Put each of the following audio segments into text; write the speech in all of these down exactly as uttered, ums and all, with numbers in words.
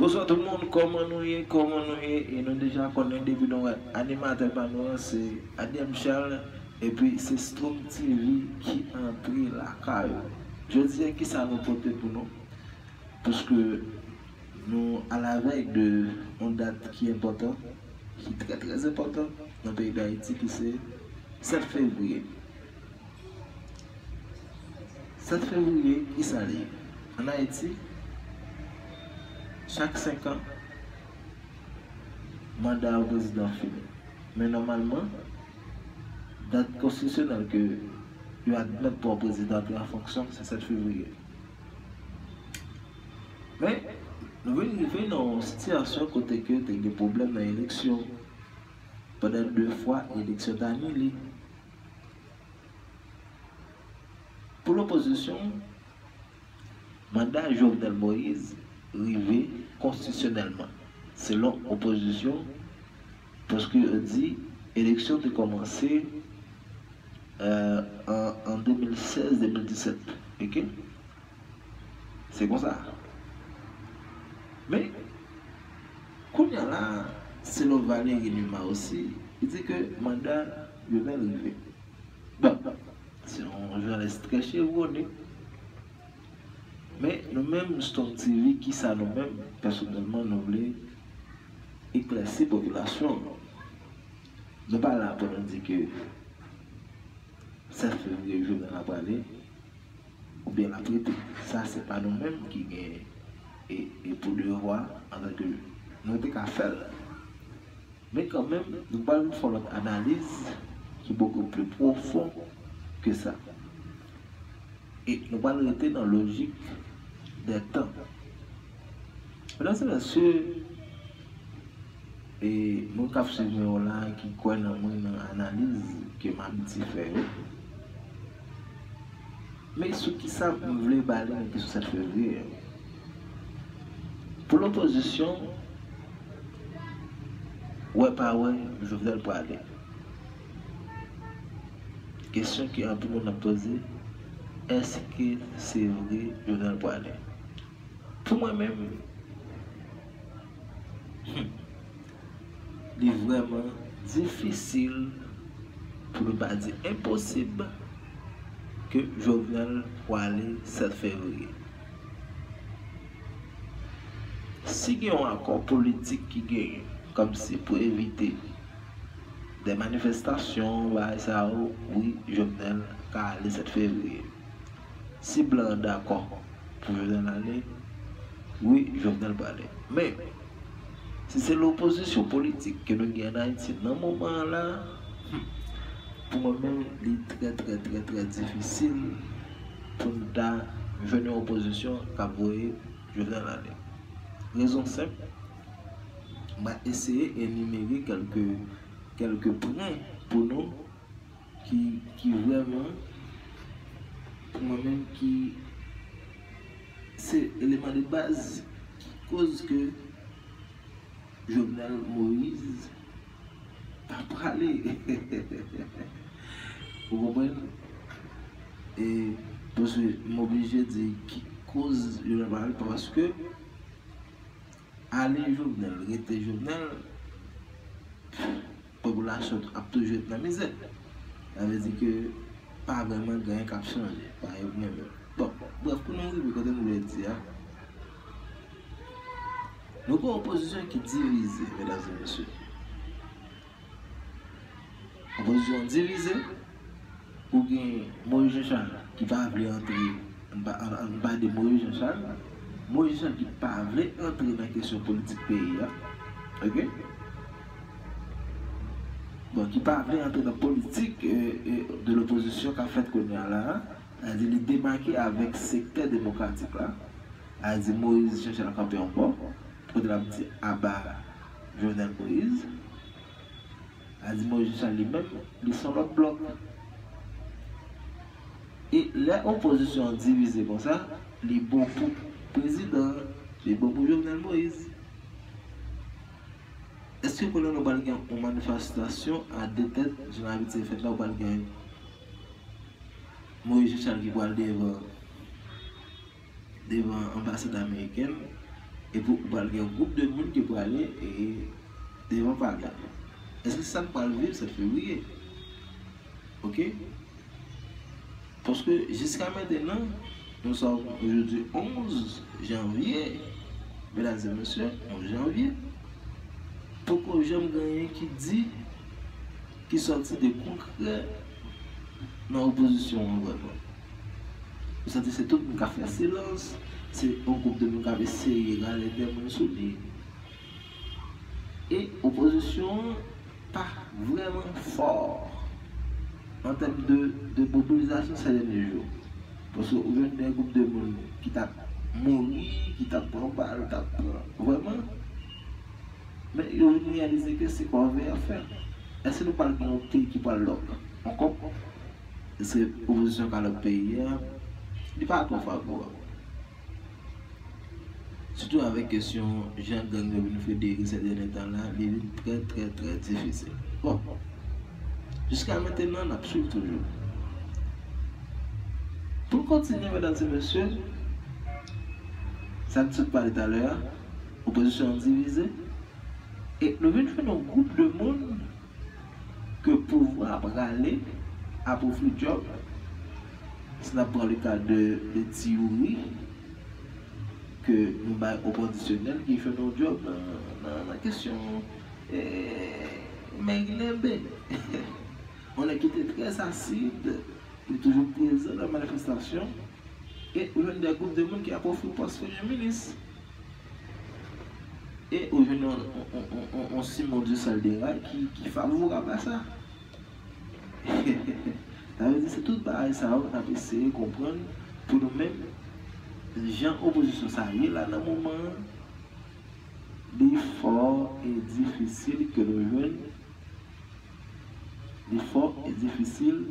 Bonswa tout moun, kòman nou ye, kòman nou ye? E nou deja konnen depi nou wè animatè pa nou an se Adem Charles, epi se Strong T V ki antre lakay ou. Jodi a, kisa nou pote pou nou? Paske nou alavèy de yon dat ki enpòtan, ki trè, trè enpòtan nan peyi Dayiti, ki se sèt fevriye. Sèt fevriye, kisa li ye? Ann Ayiti, chak senk an, manda yon prezidan fini. Men nòmalman, dat konstitisyonèl ke yo admèt pou yon prezidan antre an fonksyon, se sèt fevriye. Men, nou vin rive nan yon sitiyasyon kote ke te gen pwoblèm nan eleksyon. Pandan de fwa, eleksyon t anile. Pou lopozisyon, manda Jovenel Moïse rive konstitisyonèlman, selon opozisyon, paske yo di eleksyon te kòmanse, euh, an, an de mil sèz, de mil disèt. Ok? Se konsa. Men, kounye a la, selon Valéry Numa osi, li di ke manda Jovenel rive. Bon, se yon jounalis trè chevrone. Men, nou menm, Strong T V, kisa nou menm, pèsonèlman, nou vle eklèsi popilasyon an? Nou pa la pou nou di ke sèt fevriye, Jovenel ap prale, oubyen l ap rete. Sa, se pa nou menm ki gen e, e pou devwa antanke nou te ka fè l. Men kanmenm, nou pral fè yon lòt analiz ki bokou pli pwofon ke sa. E nou pral rete nan lojik dè tan. Medam e mesye, e moun k ap swiv mwen yo la, ki kwè nan mwen, nan analiz ke m abitye fè yo. Men sou kisa m vle bale nan kesyon sèt fevriye an? Pou lopozisyon, wè pa wè, Jovenel prale. Kesyon ke anpil moun ap poze, èske se vre Jovenel prale? Pou mwen menm, hmm, li vrèman difisil, pou nou pa di enposib, ke Jovenel prale sèt fevriye. Si gen yon akò politik ki genyen, kòmsi pou evite de manifestasyon, bagay sa yo, wi, Jovenel ka ale sèt fevriye. Si blan an dakò pou Jovenel ale, wi, Jovenel prale. Men, si se lopozisyon politik ke nou gen ann Ayiti nan moman an la, hmm, pou mwen menm, li trè, trè, trè, trè difisil pou n ta jwenn yon opozisyon k ap voye Jovenel ale. Rezon senp, m a eseye enimere kèlke, kèlke pwen pou nou ki, ki vrèman, pou mwen menm, ki se eleman de baz ki koz ke Jovenel Moïse pa prale. Ou konprann? E, paske m oblije di ki koz Jovenel pa prale, paske ale Jovenel, rete Jovenel, popilasyon ap toujou ret nan mizè. Sa vle di ke pa vrèman gen anyen k ap chanje, pa gen menm. Bon, brèf, pou nou rive kote nou vle di a, nou gen yon opozisyon ki divize, medam e mesye. Opozisyon divize, ou gen Moïse Jean Charles ki pa vle antre, ann pa, ann, ann pale de Moïse Jean Charles, Moïse Jean Charles ki pa vle antre nan kesyon politik peyi a, ok? Bon, ki pa vle antre nan politik, e, e, de lopozisyon k ap fèt kounye a la, sa vle di li demake avèk sektè demokratik la, sa vle di Moïse Jean Charles kanpe yon bò, kote l ap di aba Jovenel Moïse. Sa di Moïse Jean Charles li menm, li se yon lòt blòk. E lè opozisyon an divize konsa, li bon pou prezidan an, li bon pou Jovenel Moïse. Èske kounye a nou pral gen yon manifestasyon a de tèt, jan l abitye fèt la, ou pral gen Moïse Jean Charles ki pral devan devan anbasad amerikèn, Epi ou pral gen yon gwoup de moun ki prale e devan palè. Èske se sa n pral viv sèt fevriye? Ok? Paske jiska mentenan, nous sommes aujourd'hui onze janvier, mesdames et messieurs, onze janvier, poko janm gen anyen ki di, ki sòti de konkrè nan opozisyon an vrèman. Ou santi se tout moun k ap fè silans, se yon gwoup de moun k ap eseye rale de moun sou li. E opozisyon an pa vrèman fò an tèm de, de mobilizasyon sè dènye jou. Paske ou jwenn de gwoup de moun ki t ap mouri, ki t ap pran bal, t ap pran, vrèman. Men yo vin reyalize ke se kòve y ap fè. Èske nou pral gen yon peyi ki pral lòk ankò? Èske opozisyon ka lòk peyi a? Li pa twò favorab. Sitou avèk kesyon jan gang yo vin federe sè dènye tan la, li vin trè, trè, trè difisil. Bon, jiska mentenan, n ap swiv toujou. Pou n kontinye, medam e mesye, sa n sot pale talè a, opozisyon an divize, e nou vin jwenn yon gwoup de moun ke pouvwa ap rale, ap ofri djòb. Si n ap pran le ka de, de Ti Youri, ke nou bay opozisyonnen ki jwenn yon djòb nan, nan, nan kesyon, eh, mèg Lenbe. On nèg ki te trè asid, li toujou prezan nan manifestasyon, e ou jwenn de gwoup de moun ki ap ofri pòs premye minis. E ou jwenn yon, yon, yon, yon, yon Simon Dussel de Ray ki, ki favorab a sa. Sa vle di se tout bagay sa yo n ap eseye konprann pou nou menm, jan opozisyon sa ye la nan moman an, li fò e difisil ke nou jwenn, li fò e difisil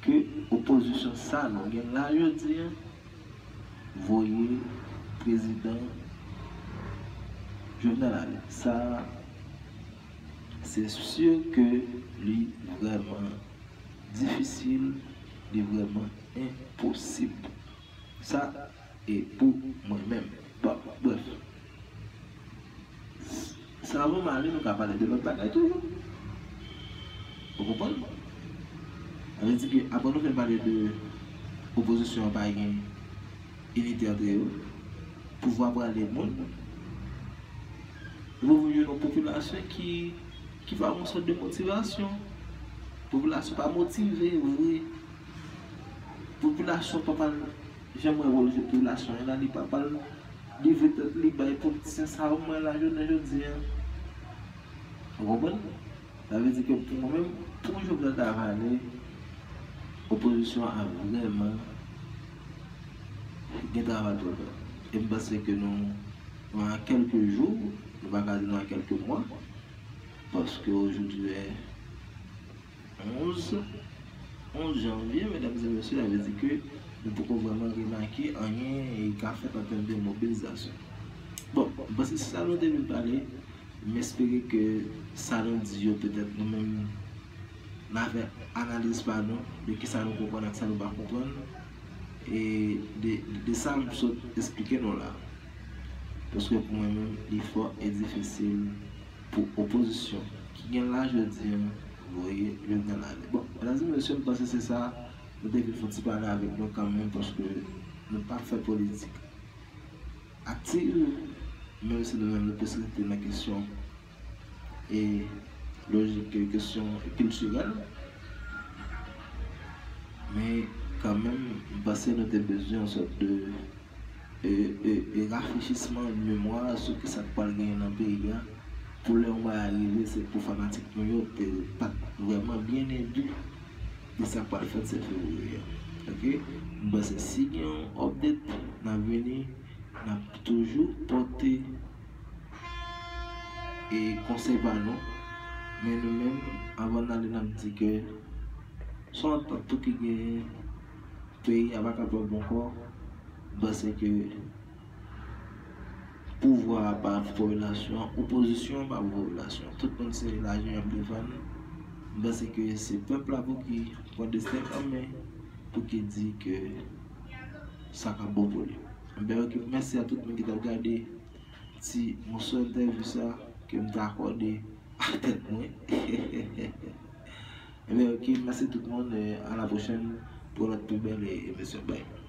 ke opozisyon sa nou gen la jodi a voye prezidan Jovenel ale. Sa, se si ke li vrèman difisil, li vrèman enposib. Sa e pou mwen menm. Bon, brèf. San avan m ale, nou ka pale de lòt bagay toujou. Ou konprann? Sa vle di ke apre nou fin pale de opozisyon an pa gen inite antre yo, pouvwa prale moun, nou pou jwenn yon popilasyon ki, ki pa gen yon sòt de motivasyon. Popilasyon pa motive vre. Popilasyon pa pral, jan mwen wè popilasyon an la, li pa pral livre tèt li bay politisyen sa yo mwen la jounen jodi a. Ou konprann? Sa vle di ke pou mwen menm, pou Jovenel ta vale, opozisyon an ap vrèman gen travay pou l fè. E m panse ke nou, nou a kèlke jou, nou pa ka di nou a kèlke mwa, paske ojodwi, onz, onz janvye, medam e mesye, sa vle di ke nou poko vrèman remake anyen e ka fèt an tèm de mobilizasyon. Bon, m panse se sa nou te vin pale. M espere ke sa nou di yo, petèt nou menm, n a fè analiz pa nou de kisa nou konprann ak sa nou pa konprann, e de, de sa m sot esplike nou la. Paske pou mwen menm, li fò e difisil pou opozisyon ki gen la jodi a voye Jovenel ale. Bon, medam e mesye, m panse se sa, nou te vin fè yon ti pale avèk nou kanmenm, paske nou pa fè politik aktiv, menm si nou menm nou plis rete nan kesyon e lojik, kesyon kiltirèl. Men kanmenm, m panse nou te bezwen yon sòt de e, e, e rafrechisman memwa sou kisa k pral genyen nan peyi a. Pou lè yon bagay rive, se pou fanatik nou yo te pa t vrèman byen enbi de sa k pral fèt sèt fevriye a. Ok? M panse si gen yon update, n ap vini, n ap toujou pote e konsèy pa nou. Men nou menm, anvan n ale, n ap di ke se yon antant tou ki genyen, peyi a pa kapab ankò. M panse ke pouvwa a pa pou popilasyon an, opozisyon an pa pou popilasyon an. Tout moun se lajan y ap defann. M panse ke se pèp la pou ki pran desten l an men, pou ki di ke sa ka bon pou li. Enben, ok, mèsi a tout moun ki t ap gade. ti moso entèvyou sa ke m te akòde a tèt mwen. Ebyen, ok, mèsi tout moun, e a la pwochèn pou lòt pi bèl e emisyon. Bye.